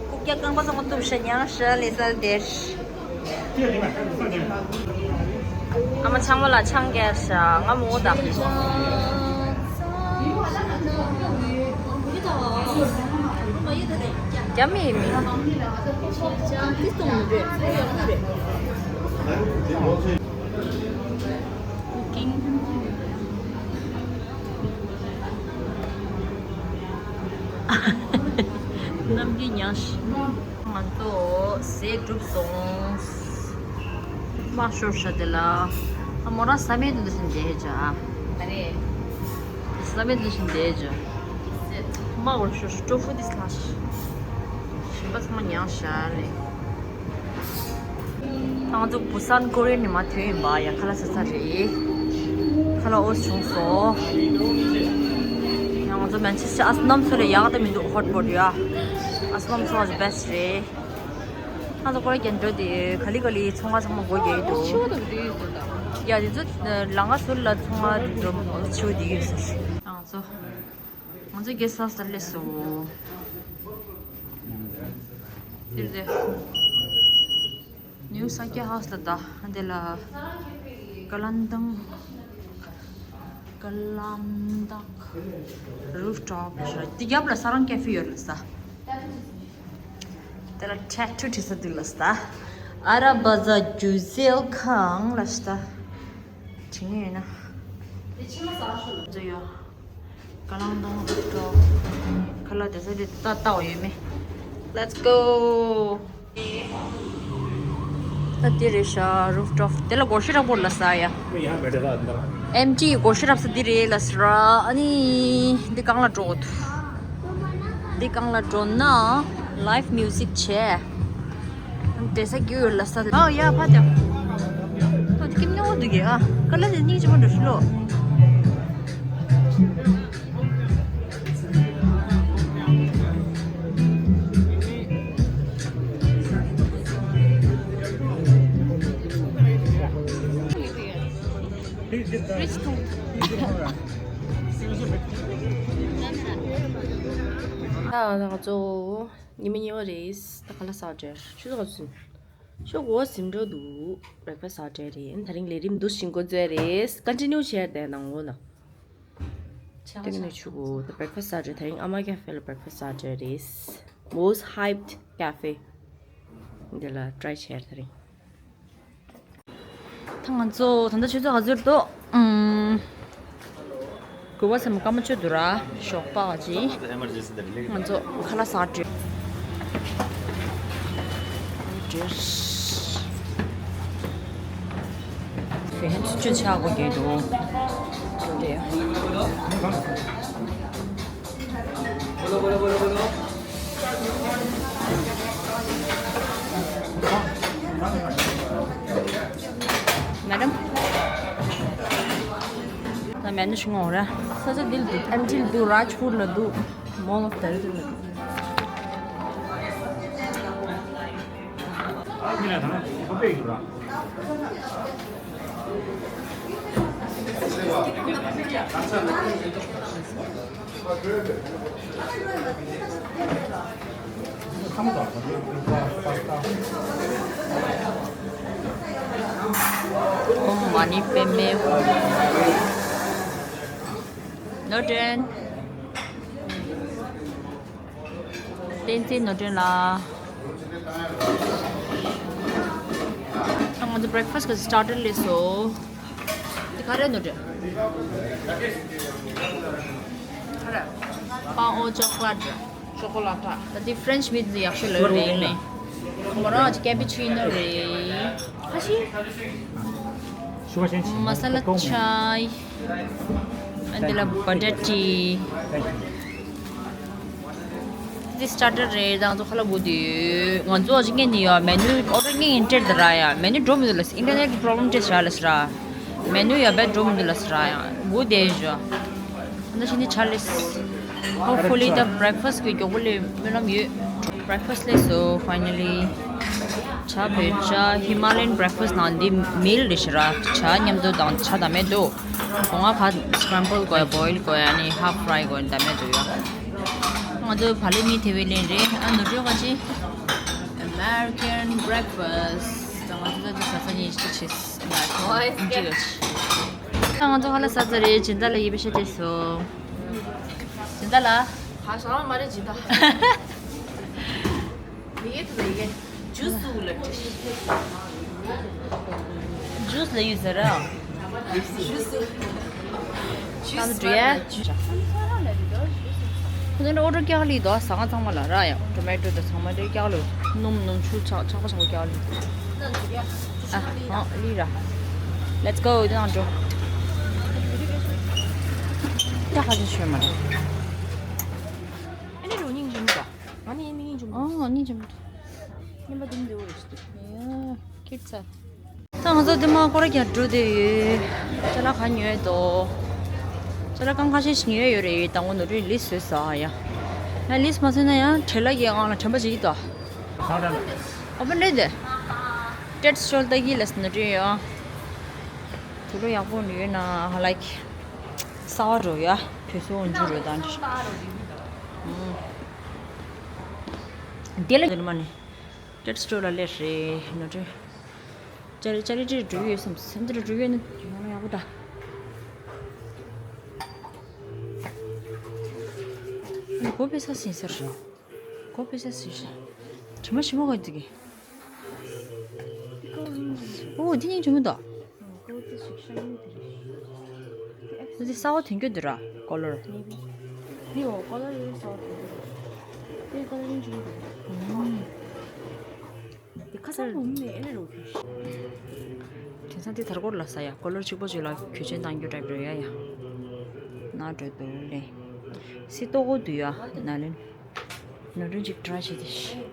ཀུ་ཀྱ་རྐང་པ་ཚང་མ་གཏུབ་ཤ་ཉང་ཤ་ལེ་སལ་དེ། ཨ་མ་ཆང་མ་ལ་ཆང་རྒྱག་ཤ་ང་མོ་ད། རྒྱ་མི་ཡིན་མི། Cooking. ནམ་རྒྱུན་ཉང་ཤི། ང་ཚོ་ཟས་གྲུབ་སོང་། མ་ཤོར་ཤ་དེ་ལ། ཨ་མོ་རང་ས་མེད་འདི་བཞིན་བསྡད་ཅ། ཨ་རེ། ས་མེད་འདི་བཞིན་བསྡད་ཅ། མ་འོར་ཤོར་ཤ་ཀྲོ་ཕུ་དིས་ལ་ཤ། ཞིམ་པ་ཚང་མ་ཉང་ཤ་རེད། ང་ཚོ་བུ་སན་ཀོ་རི་ཡན་ནས་མར་ཐོན་ཡིན་པ། ཡ་ཁ་ལག་ཟ་ས་རེད། ཁ་ལག་འོ་བྱུང་སོང་། ཡ་ང་ཚོ་མན་ཆེ་སི་ཊར་ཨ་སི་ནམ་སོ་ལ་ཡག་ད་མི་འདུག་ཧོ་ཊི་པོ་ཊི་ཡ། ཨ་སི་ནམ་སོ་ཨ་ཛི་བེ་སི་ཊི་རེད། ང་ཚོ་ཀོ་རི་ཡན་འགྲོ་དེ་ག་ལི་ག་ལི་ཚོང་ཁང་ཚང་མ་སྒོ་རྒྱག་གི་འདུག་ཡ་དེ་ཚོ་ལམ་ཁ་ཟུར་ལ་ཚོང་ཁང་འགྲོ་ཆུ་དེ་ཡོད་ས་རེད། ང་ཚོ་ང་ཚོ་གེ་སི་ཊ་ཧའུ་སི་ལ་སླེབས་སོང་། དེར་དེ། ནིའུ་ས་ཀྱ་ཧའུ་སི་ལ་ད། འདི་ལ། ཀ་ལན་དང་། ཀ་ལན་དང་། རུཕ་ཊོབ་རེད། འདི་རྒྱབ་ལ་ས་རང་ཀེ་ཧྥེ་ཡོད་ལ་ས། དེ་ལ་ཊེ་ཊུ་བྲིས་ས་འདུག་ལ་ས། ཨ་ར་བ་ཛ་ཇུ་ཟེལ་ཁང་ལ་ས། བྲིས་ནས་ཡོད་ན། འདི་ཕྱི་ལ་ས་ཤོད་ལ་ཡོད། ཀ་ལང་དང་རུཕ་ཊོབ། ཁ་ལག་དེ་ཚོ་དེ་ལྟ་ལྟ་བ་ཡོད་མེད། Let's go. ད་འདི་རེད་ཤག་རུབ་ཊོབ། དེ་ལ་སྒོར་གཞས་རག་པོ་ལ་ས་ཡ། ཨེམ་ཊི་སྒོར་གཞས་རག་ས་འདི་རེད་ལ་ས་ར། ཨ་ནི་འདི་གང་ལ་འགྲོ་དགོས་འདི་གང་ལ་འགྲོ་ན་ལའིབ་མིའུ་ཟིག་བྱས། འདྲེ་ས་རྒྱུ་ཡོད་ལ་ས། ཨ་ཡ་ཕ་ཏེ། ཐོ་ཅི་ཀིམ་ཉོ་འདུག་གི་ཨ། ཀ་ལ་ནི་ཅི་མ་འགྲོ་ཤི་ལོ། Rich too. ད་ང་ཚོ་ཉི་མ་གཉིས་པ་རེད། ད་ཁ་ལག་ཟ་འགྲོ། ཆུ་ཚོད་ག་ཚོད་ཡིན། ཤོག་གོ་ཟིན་འགྲོ་འདུག་བྷེ་རེག་ཕ་སི་ཟ་འགྲོ་རེད། ད་རིང་ལས་རིམ་འདུག་ཤིང་གོ་ཚོད་རེད། ཀོན་ཊི་ནིའུ་བྱས་བསྡད་ནང་ངོ་ན། དེ་ནས་ཆུ་གོ་ད་བྷེ་རེག་ཕ་སི་ཟ་འགྲོ། ད་རིང་ཨ་མ་ཀེ་ཧྥེ་ལ་བྷེ་རེག་ཕ་སི་ཟ་འགྲོ་རེད། Most hyped cafe འདི་ལ་ཊི་རའི་བྱས་ད་རིང་། ད་ང་ཚོ་ད་ལྟ་ཆུ་ཚོད་ག་ཚོད་འདུག་ཨུམ། དགོས་པ་སེམས་སྐར་མ་བཅུ་འདུག་ར། ཞོགས་པ་ག་ཅི། ང་ཚོ་ཁ་ལག་ཟ་འགྲོ། འགྲོ། ཧན་ཆུ་ཆ་གོ་གེ་འདུག་དེ། མེ་ཌམ། ད་མེ་ནུ་ཞིག་ངོ་ར། ས་ཆ་འདི་ལ་འདུག་ཨེམ་ཊི་ལ་འདུག་རཱཇ་པུར་ལ་འདུག་མོལ་ཨོཕ་ཌེ་ར་ཌུན་ལ་འདུག་ཨོཾ་མ་ཎི་པདྨེ་ཧཱུྃ། ནོར་སྒྲོན། བསྟན་འཛིན་ནོར་སྒྲོན་ལགས། ང་ཚོ་བྷེ་རེག་ཕ་སི་གི་སི་ཊར་ཊར་སླེབས་སོང་། འདི་ག་རེ་ནོར་སྒྲོན། ག་རེ། པང་ཨོ་ཅོག་ལེ་ཊ་ར། ཅོ་ཀོ་ལེ་ཊ། ད་འདི་ཕ་རེན་ཆི་བྷིན་ཡག་ཤོས་ལོས་རེད་ནས། མོ་རང་ཅི་ཀེ་པི་ཆི་ནོ་རེད། ཁ་ཤས། མ་ས་ལ་ཆའི། ཨ་འདི་ལ་བ་ཊར་ཊི། འདི་སི་ཊར་ཊར་རེད། ད་ང་ཚོ་ཁ་ལག་བུ་དུས་ང་ཚོ་ཅི་ངས་ནི་ཡ་མེ་ནུ་ཨོ་ཌར་ངས་ཨིན་ཊར་དེ་ར་ཡ་མེ་ནུ་འགྲོ་མི་འདུག་ལ་ཨིན་ཊར་ནེཊ་པོ་རོབ་ལེམ་ཅེས་བྱ་ལ་སི་ར། མེ་ནུ་ཡ་བེད་འགྲོ་མི་འདུག་ལ་སི་ར་ཡ་བུ་དེ་ཡོད་ཞོ། ད་ཕྱི་ནས་ཆ་ལེས། Hopefully the breakfast གི་མགྱོགས་པོ་ལས་སྨོན་ལམ་ཡོད། Breakfast ལས་སོ་finally། ཇ་བོད་ཇ་Himalayan breakfast ནང་འདི་མིལ་རེད་ཤི་ར། ཇ་མཉམ་དུ་དང་ཇ་ད་མེད་དོ། གོང་ང་ཁ་སི་ཀྲམ་བལ་དགོས་ཡ་བོའིལ་དགོས་ཡ་ནི་ཧབ་ཕ་རའི་དགོས་ཡ་ནི་ད་མེད་དོ་ཡ། ང་ཚོ་བ་ལེ་མི་དེ་བས་ལེན་རེད། ཨ་ནུ་ཀྲོ་ག་ཅི། American breakfast ད་ང་ཚོ་ད་ཚོ་ས་ས་ཉིན་ཤི་ཆེས་ཨ་ང་ཚོ་ཧ་ལ་ས་ས་རེད། སྦྱིན་བདག་ལ་ཡི་བེ་ཤ་ཅེས་སོ། སྦྱིན་བདག་ལ། ཧ་ཤང་མ་རེད་སྦྱིན་བདག་ཡི་གེ་ཐུབ་ཡི་གེ་ཇུས་སུ་ལ་ཏྲི། ཇུས་ལ་ཡོད་ཟེར་ར། ཇུས་སུ། ཇུས་སུ། ཁོ་ཚོ་འདྲ་ཨོ་ཌར་རྒྱག་ལི་དོ་ཟ་ང་ཚང་མ་ལ་ར་ཡང་ཊོ་མེ་ཊོ་དང་ཚང་མ་འདྲ་རྒྱག་ལོ། སྣུམ་སྣུམ་ཆུ་ཆག་ཆག་པ་ཆག་པ་རྒྱག་ལི། ཨ་ཨ་ལི་ར། Let's go དེ་ནང་འགྲོ། ད་ཁ་ཅིག་ཤོད་མ་རེད། ཨ་ནི་རུ་སྙིང་རྗེ་མོ་འདྲ། ང་ནི་ཨ་ནི་སྙིང་རྗེ་མོ་འདྲ། ཨོ་སྙིང་རྗེ་མོ་འདྲ། སྙན་པ་དུམ་འདྲ་བོ་རེད་ཤི་འདུག་ཡ་ཁྱེར་ཚར། ད་ང་ཚོ་དེ་མ་སྐོར་ར་རྒྱག་འགྲོ་དེ་ཡོད། ཅ་ལག་ག་ཉོས་དོ། ཅ་ལག་རྐང་ཁ་ཤས་ཤིག་ཉོས་ཡོད་རེད། ད་ངོ་ནོར་རི་ལིས་བཟོས་ས་ཡ། ཡ་ལིས་མ་བཟོས་ན་ཡང་བྲེལ་ལ་ཡའི་ངང་ལ་དྲན་པ་བྱེད་ཀྱི་དོ། ཨོ་བན་རེད་དེ། ཊེཊ་སི་ཊོལ་ལྟ་གི་ལ་སི་ནོར་རི་ཡོད། དུག་ལོག་ཡག་པོ་ཡོད་ན་ཧ་ལ་གི། གསར་པ་འགྲོ་ཡ། བོད་སོ་འཇུ་རོ་དང་འདྲ། དེ་ལ་དེ་ནི་མ་ནི། ཊེཊ་སི་ཊོལ་ལ་སླེབས་རེད་ནོར་རི། ཅ་ལི་ཅ་ལི་ཊི་འགྲོ་ཡོད་བསམ་སེམས་འདི་འགྲོ་ཡོད་ན་ཡོང་ན་ཡག་པོ་ད། ཨ་ནི་གོ་བེ་ས་སིན་ཟེར། གོ་བེ་ས་སིན་ཤ། དྲི་མ་ཞིམ་པོ་ག་འདུག་གི། ཨོ་དེ་སྙིང་རྗེ་མོ་འདུག་འདི་གསར་པ་ཐོན་རྒྱུ་འདི་ར་ཀོ་ལོར། འདི་འོ་ཀོ་ལོར་ཡོད་གསར་པ་ཐོན་རྒྱུ། དེ་ཀོ་ལོར་ཡིན་ཅིག་འདུག་འདི་ཁ་སང་ལོ་མི་ཨེ་ལེ་རོ་ཁྱོད། ས་དེ་དར་གོར་ལ་ས་ཡ་ཀོ་ལར་གཅིག་པོ་ཅིག་ལ་གོས་ཆེན་བཏང་རྒྱུ་འདྲ་པོ་ཡ་ཡ། ན་འགྲོ་འདུག་ལེ། སི་ཏོ་གོ་དུ་ཡ་ན་ལེན། ན་རུ་ཅིག་ཏྲ་ཞིག་དེ་ཤི།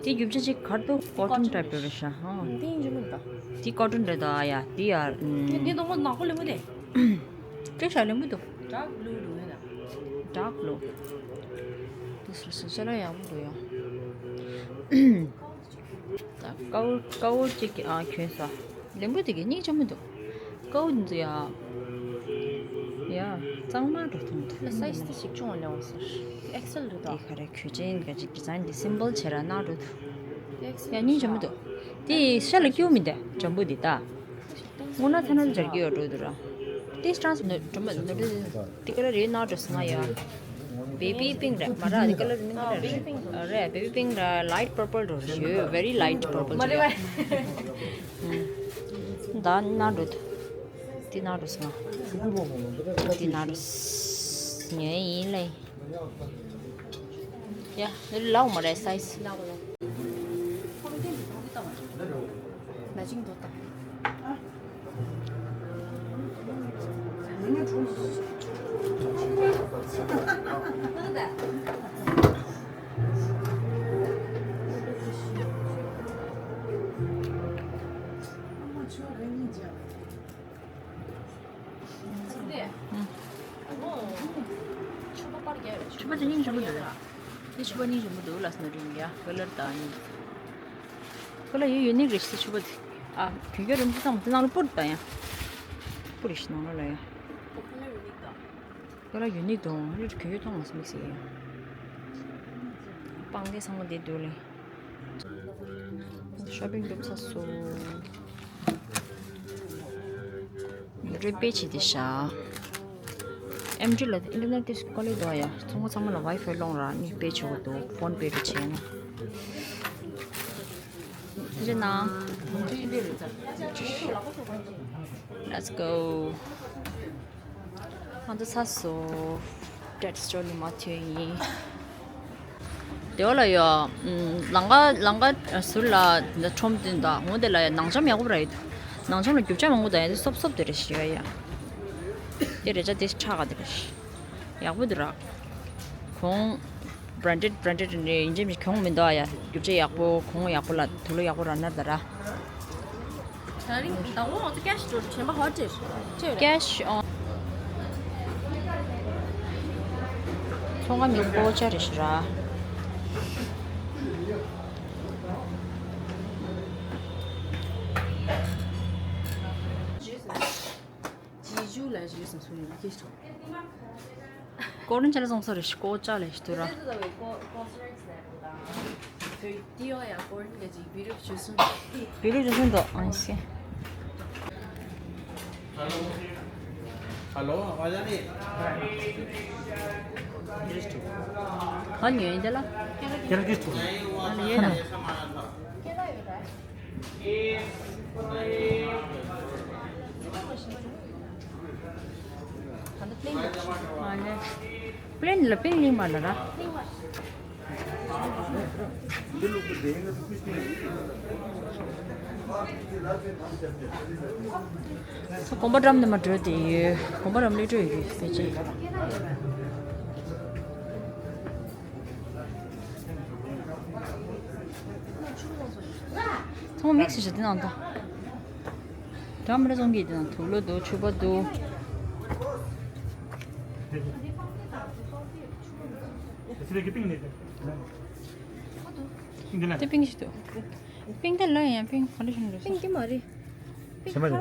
དེ་རྒྱུ་ཆ་ཅིག་གར་དུ་ཀོ་ཊོན་འདྲ་པོ་རེད་ཤ་ཧང་། དེ་ཡིན་གྱི་མིན་ད། དེ་ཀོ་ཊོན་རེད་ད་ཡ་དེ་ཡ། དེ་དེ་དང་པོ་ནག་པོ་ལེ་མོ་དེ། ཀྲིག་ཤ་ལེ་མོ་འདུག་ཌརྐ་བླུ་འདུག་ཡ་ད། ཌརྐ་བླུ། དེ་སུ་སུ་ཤ་ལ་ཡག་པོ་འདུག་ཡ། ད་ཀའོ་ཀའོ་གཅིག་གི་ཨ་གྱོན་ས། ལེམ་བུ་དེ་གི་སྙིང་རྗེ་མོ་འདུག་ཀའོ་འདི་ཚོ་ཡ། ཡ། གཙང་མ་འགྲོ་ཐུབ་འདུག་ལ་སའི་ཛི་དེ་ཞིག་ཅུང་ལེ་བ་སོ། ཨེག་སེལ་རེད་དེ་ད། ག་རེ་གྱོན་ཆེན་ག་ཅིག་ཌི་ཛའིན་དེ་སིམ་པལ་བྱས་ར་ན་འགྲོ་ཐུབ། ཨེག་སེལ་ཡ་སྙིང་རྗེ་མོ་འདུག་དེ་ཤ་ལ་སྐྱུག་མི་འདུག་འཇམ་པོ་འདི་ད། སྔོ་ན་ཐ་ན་ལ་སྦྱར་གྱི་ཡོད་འགྲོ་འདུག་ར། ཏིས་ཀྲང་སི་ནོ་གྲོ་མ་ནོ་ཏི་ཀ་ལར་རེད་ན་འགྲོ་སི་ང་ཡ། བེ་བི་པིང་རེད་མ་ར་དེ་ཀ་ལར་མིན་ཀ་ལར་རེད། བེ་བི་པིང་ར་ལའིཊ་པར་པལ་འགྲོ་རེད་ཞུ། very light purple མ་རེད་བ། ད་ན་འགྲོ་འདུག་དེ་ན་འགྲོ་སི་ང་། དེ་ན་འགྲོ་སི་ངའི་ཡིན་ལེ། ཡ། འདི་ལའོ་མ་རེད་སའི་ཛི། ལ་ཅིང་དོ་ད། ཕྱུ་པ་དེ་སྙིང་རྗེ་མོ་འདུག་དེ་ཕྱུ་པ་སྙིང་རྗེ་མོ་འདུག་ལབ་སོང་ན་རིང་ཡ་ཀ་ལར་དང་ཡིན། ཁོ་ལ་ཡོད་ཡོད་ནིག་རེད་ཤི་ཕྱུ་པ་དེ། ཨ་གྱོན་གྱོན་རིན་པོ་ཆེ་ཚང་མ་དེ་ནང་ལ་སྤུར་དང་ཡ། སྤུར་ཤི་ནང་ལ་ལ་ཡ། ཁོ་ལ་ཡོད་ནིག་དང་རིགས་གྱོན་གྱོན་ཐོང་མ་སོང་མིག་སི་ཡ། སྤང་གི་ཚང་མ་དེ་འདུག་ལེ། ཤོ་པིང་གྲུབ་ཚར་སོང་། རེ་པེ་བྱེད་དེ་ཤ། ཨེམ་ཊི་ལ་ཨིན་ཊར་ནེཊ་དེ་ཀོ་ལེ་འདུག་ཡ། ཚང་མ་ཚང་མ་ལ་ཝའི་ཕའི་སློང་ར་ནི་པེ་བྱེད་དགོས་འདུག་ཕོན་པེ་རུ་བྱས་ན། རེ་ན། Let's go. ང་ཚོ་ཚ་སོ། ཌེ་ཊི་སི་ཊོར་ནས་མར་ཐོན་ཡིན། དེ་བ་ལ་ཡོ། ལང་ཀ་ལང་ཀ་ཟུར་ལ་འདི་ཁྲོམ་བསྟུན་དང་འོ་དེ་ལ་ཡ་ནང་འཇམ་ཡག་པོ་ར་ཡོད་འདུག་ནང་འཇམ་ལ་རྒྱུ་ཆ་མང་པོ་དང་ཡ་དེ་སོབ་སོབ་དེ་རེད་ཞེས་ཡ། དེ་རེད་ཆ་དེ་ཁྲག་ག་དེ་རེད། ཡག་པོ་འདུག་ར། གོང་། བྷ་རན་ཌེཌ་བྷ་རན་ཌེཌ་ནས་ཡིན་གཅིག་མིན་གྱོང་མི་འདུག་ཨ་ཡ། རྒྱུ་ཆ་ཡག་པོ་གོང་ཡག་པོ་ལ་དུག་ལོག་ཡག་པོ་རག་ན་ད་ར། ད་རིང་ཟླ་བོ་ང་ཚོ་ཀེ་ཤི་འགྲོ་ཆེན་པ་ཧོ་ཊེལ་ཆེ་རེད། ཀེ་ཤི་ཨོན། ཚོང་ཁང་མི་སྤོ་ཆ་རེད་ཤི་ར། ཇི་ཇུ་ལ་ཇི་ཇུ་སམ་སུ་ཡོད་ཀེ་ཤི། ཀོ་རིན་ཆ་ལ་སོང་ས་རེད་ཤི་ཀོ་ཅག་ལས་ཤི་དུ་ར། ཏི་ཡོ་ཡ་ཀོ་རིན་ག་ཅིག་བི་རུ་ཆུ་སུན། བི་རུ་ཆུ་སུན་དོ་ཨང་ཤེ། हेलो, आवाज आ रही है? हाँ, नहीं है, चला। क्या लगे? हाँ, ये ना। प्लेन ल पिङ लिङ मार्ला र। ཁོམ་པ་འགྲམ་ནས་མ་འགྲོ་དེ་ཡོད། ཁོམ་པ་འགྲམ་ལས་འགྲོ་ཡོད་ཕལ་ཆེར། ཚང་མ་མིག་སི་བྱས་དེ་ནང་ད། འདྲ་མི་འདྲ་ཚང་གི་དེ་ནང་དུག་ལོག་འདུག་ཕྱུ་པ་འདུག་དེ་པིང་ཞིག་འདུག་པིང་ད་ལོ་ཡང་པིང་ག་འདྲ་ཞིག་འདུག་པིང་དེ་མ་རེད། ཤེས་མ་རེད།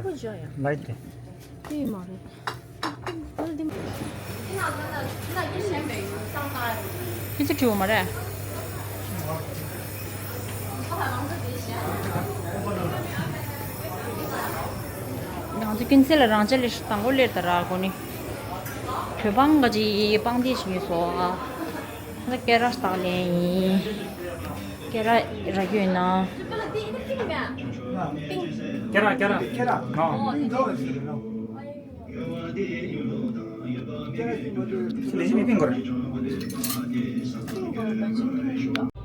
ལའིཊ་དེ། དེ་མ་རེད། ཁྱེད་ཚོ་བྲིས་པ་མ་རེད། ང་ཚོ་ཀུན་གསལ་ལ་རང་ཅག་ལས་དང་པོ་སླེབས་ད་ར་གོ་ནི། བོད་འབངས་ག་ཅིག་སྤང་དེ་ཞིག་ཡོད་སོ། ང་ཀེ་ར་སྟག་ལེན་ཡིན། ཀེ་ར་ར་རྒྱུ་ཡིན་ན། ཀེ་ར་ཀེ་ར། ཀེ་ར། ཨ།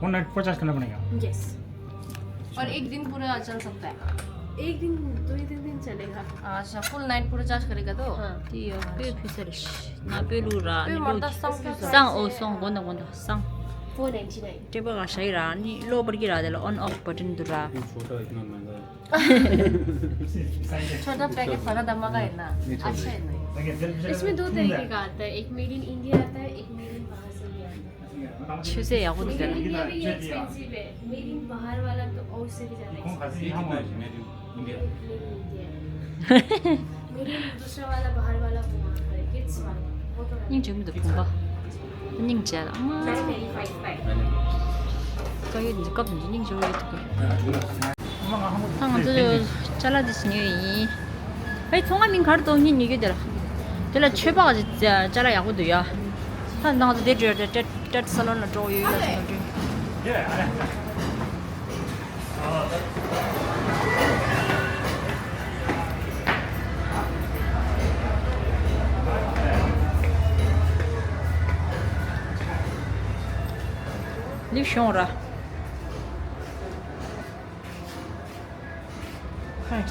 हाँ, नाइट पचास करना पड़ेगा। यस। और एक दिन पूरा चल सकता है। एक दिन, दो ही तीन दिन चलेगा। अच्छा, फुल नाइट पूरा चार्ज करेगा तो? हाँ। དེ་ཡོད་པོད་ཕུལ་ས་རེད། ང་པོད་བླུགས་ར་ཨ་ནི་པོད་མ་ད་སང་ཕུལ་ས། སང་། ཨོ་སང་། དགོངས་དག་དགོངས་དག་སང་། फोर नाइंटी नाइन। टेबल का सही रहा नहीं, लो पर की रहा दे लो, ऑन ऑफ बटन दे रहा। छोटा इतना महंगा है। छोटा पैकेट बड़ा धमाका है ना, अच्छा है ना। इसमें दो तरीके का आता है, एक मेड इन इंडिया आता है, एक मेड इन बाहर से भी आता है। छः से या कुछ मेड इन इंडिया भी एक्सपेंसिव है, मेड इन बाहर वाला तो और से भी ज़्यादा एक्सपेंसिव है। Made in India. Made in India. Made in दूसरा वाला, बाहर वाला वो आता है, किड्स वाला, वो तो नहीं। སྙིང་རྗེ་མི་འདུག་བུམ་པ། སྙིང་རྗེ་ལ་མ། नाइन नाइंटी फ़ाइव का है। དཀའ་ཡོད་འདི་སྐབས་འདི་སྙིང་རྗེ་བོ་ཡོད་འདུག་གི། ད་ང་ཚོ་ཅ་ལག་འདི་ཞིག་ཉོས་ཡིན། ཨེ་ཚོང་ཁང་མིང་ག་རེ་འདུག་སྙིང་ཉོ་རྒྱུ་དེ་ལ། དེ་ལ་ཆོས་པ་གི་ཅ་ཅ་ལག་ཡག་པོ་འདུག་ཡ། ད་ང་ཚོ་དེ་འགྲོ་ཡ་ཏྲེད་ཏྲེད་སཱ་ལོན་ལ་འགྲོ་ཡོད་ལ་ཞིག་འགྲོ། ལིབ་ཤོང་ར། ཧའི།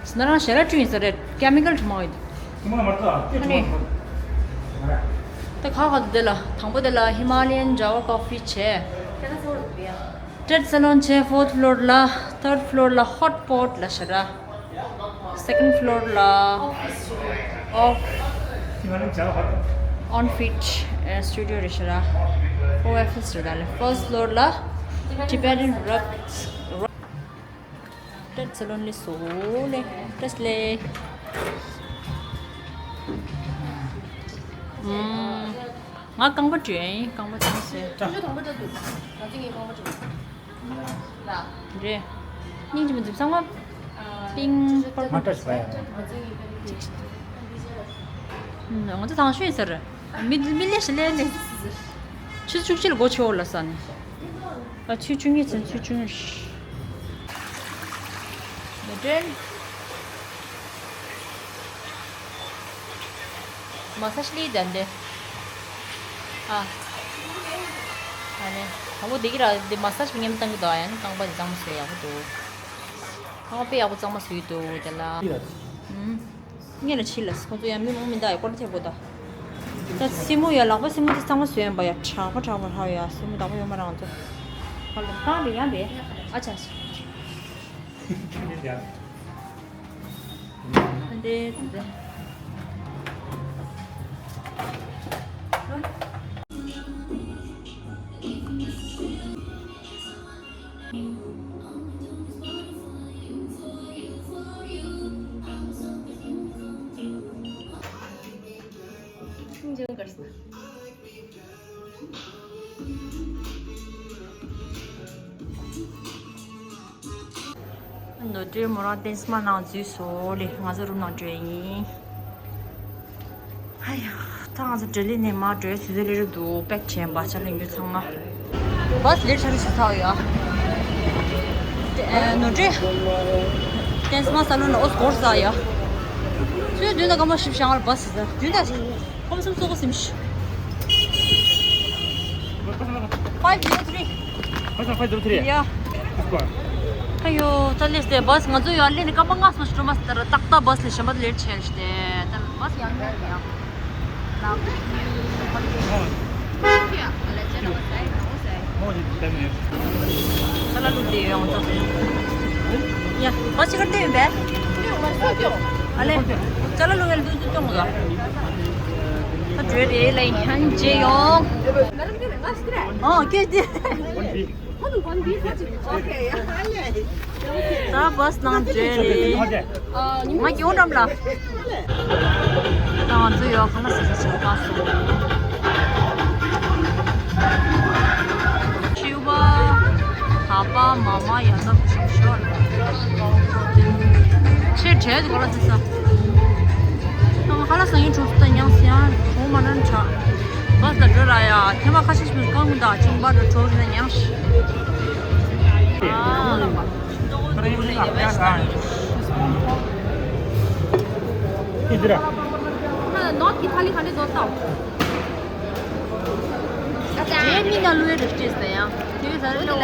སྣ་རང་ཞལ་ལག་བཀྲུས་ཡིན་ས་རེད། ཀེ་མི་ཀལ་དྲི་མ་ཡོད། དྲི་མ་མ་རྩ་ཨ་ནི། ད་ཁ་ཁ་དེ་ལ་དང་པོ་དེ་ལ་ཧི་མ་ལ་ཡན་ཇ་བ་ཀོ་ཕི་བྱས། ཏྲེད་སཱ་ལོན་བྱས་ཕོར་ཐི་ཕློར་ལ། ཐར་ཐི་ཕློར་ལ་ཧོཊ་པོཊ་ལ་ཤ་ར། སེ་ཀན་ཌི་ཕློར་ལ་ཨོ་ཨོན་ཕིཊ་སི་ཊུ་ཌི་ཡོ་རེད་ཤ་ར། ཨོ་ཨེཕ་ཨེས་རེད། ད་ལེ་ཕར་སི་ཊི་ཕློར་ལ་ཊི་བེ་ཊན་རོབ་ཊི། ཏྲེད་སཱ་ལོན་ལས་སོ་ལེ། ཏྲེད་ལེ། ཨུམ། ང་རྐང་པ་བཀྲུས་ཡིན། རྐང་པ་བཀྲུས་ཟེར། ཁྱོད་ཚོ་དང་པོ་བཀྲུས་འདུག་ང་ཚོ་ངའི་རྐང་པ་བཀྲུས། ལ། རེད། སྙིང་རྗེ་མི་འཛུམ་ཚང་མ། པིང་པར། མ་བཀྲུས་པ་ཡ། ང་ཚོ་དང་ཤོས་ཡིན་ཟེར། མི་མི་ལས་ཞི་ལས་ནས། ཆུ་བཅུ་གཅིག་ལ་སྒོ་ཕྱེ་འོ་ལ་ས་ནས། ཨ་ཆུ་བཅུ་གཉིས་ཚན་ཆུ་བཅུ་གཉིས། མི་དྲན། མ་སཱ་ཇི་ལི་དན་དེ། ཨ། ཨ་ནི། དང་པོ་འདི་གི་ར་འདི་མ་སཱ་ཇི་མཉམ་བཏང་གི་འདུག་ཡང་ནི་རྐང་པ་འདི་གཙང་མ་བཟོས་ཡག་པོ་འདུག་རྐང་པ་དཔེ་ཡག་པོ་གཙང་མ་བཟོས་འདུག་དེ་ལ། ཨུམ། ངས་ལ་ཕྱི་ལ་ཁོང་ཚོ་ཡང་མི་མང་མི་འདའ་ཡ་སྐོར་ཐེབས་པོ་ད། ད་སེན་མོ་ཡ་ལག་པ་སེན་མོ་དེ་གཙང་མ་བཟོས་ཡིན་པ་ཡ་དྲག་པ་དྲག་པ་ཧ་ཡ་སེན་མོ་དག་པ་ཡོད་མ་རང་ཚོ། ཧ་ལམ་གང་རེད་ཡང་རེད། ཨ་ཆ་ཆ། འདི་འདི། ནོར་འཁྲུལ་མོ་རང་ཏན་སི་མ་ནང་འཛུལ་སོང་ལེ། ང་ཚོ་རུམ་ནང་འགྲོ་ཡིན། ཨ་ཡ། ད་ང་ཚོ་ལྡི་ལི་ནས་མར་འགྲོའི་དུས་ཚོད་སླེབས་རེད་འདུག་པེག་བྱས་པ་ཆ་ལེན་རྒྱུ་ཚང་མ། བཱ་སི་ལེཊ་ཆགས་རེད་ཟེར་ཚར་ཡོད་ཨ། ནོར་འཁྲུལ། ཏན་སི་མ་ས་ལོན་ལ་ཨོ་སི་གོར་ས་ཡ། ཚོས་བདུན་དང་སྐར་མ་བཞི་བཅུ་ཞེ་ལྔ་ལ་བཱ་སི་ཟེར། བདུན་དང་སྐར་མ་སུམ་ཅུ་སོ་དགུ་ཟིན། Five zero three. What's up, five zero three? Yeah. This one. ཨ་ཡོ། ད་ལེས་ཏེ་བཱ་སི་ང་ཚོ་ཡར་ལེན་ནས་སྐར་མ་ལྔ་སོང་ཞིག་འགྲོ་མ་སོང་། ད་ཏག་ཏག་བཱ་སི་ལས་གཞན་པ་ལེཊ་བྱས་ཤི་ཏེ། ད་བཱ་སི་ཡང་ཡོང་ཡང་། ལགས། ཁ་ལག་བླུགས་ཏེ་ཡོང་ད། ཡ། བཱ་སི་ཅིག་གར་བསྡད་ཡོད་པས། ཨ་ལེ། ཅ་ལག་བླུགས་ཡ་ལ་འདུག་འདུག་སྐྱོང་དགོས། ད་འགྲོ་རེད་ལ་ཡང་རྗེས་ཡོང་། ཨོ་ཀྱེ་ཀྱེ། ད་བཱ་སི་ནང་འགྲོ་རེད། ང་སྐྱོ་འགྲམ་ལ། ད་ང་ཚོ་ཡོ་ག་ལ་སི་སི་ཆུ་བ་སོང་། ཤིའུ་པ། ད་པ་མ་མ་ཡ་ད་ཤོར། ཆེ་བྲལ་དུ་ག་ལ་སི་ས། ད་ང་ཧ་ལ་སང་ཡིན་གྲོགས་སུ་ད་ཉང་སི་ཡང་གྲོགས་མ་ནན་ཆ། བཱ་སི་ད་འགྲོ་ར་ཡ་ཐེ་མ་ཁ་ཤས་ཤིག་གང་གུན་ད་ཅུང་པ་འགྲོ་གྲོགས་ར་ཉང་ཤི། ཨ། North Italy ཁ་ནས་འདོད་ཐལ། རྗེས་མི་ན་ལུའི་རིགས་བཅས་ཟེར་ཡང་དེ་བས་ཟ་རེ་ལོ།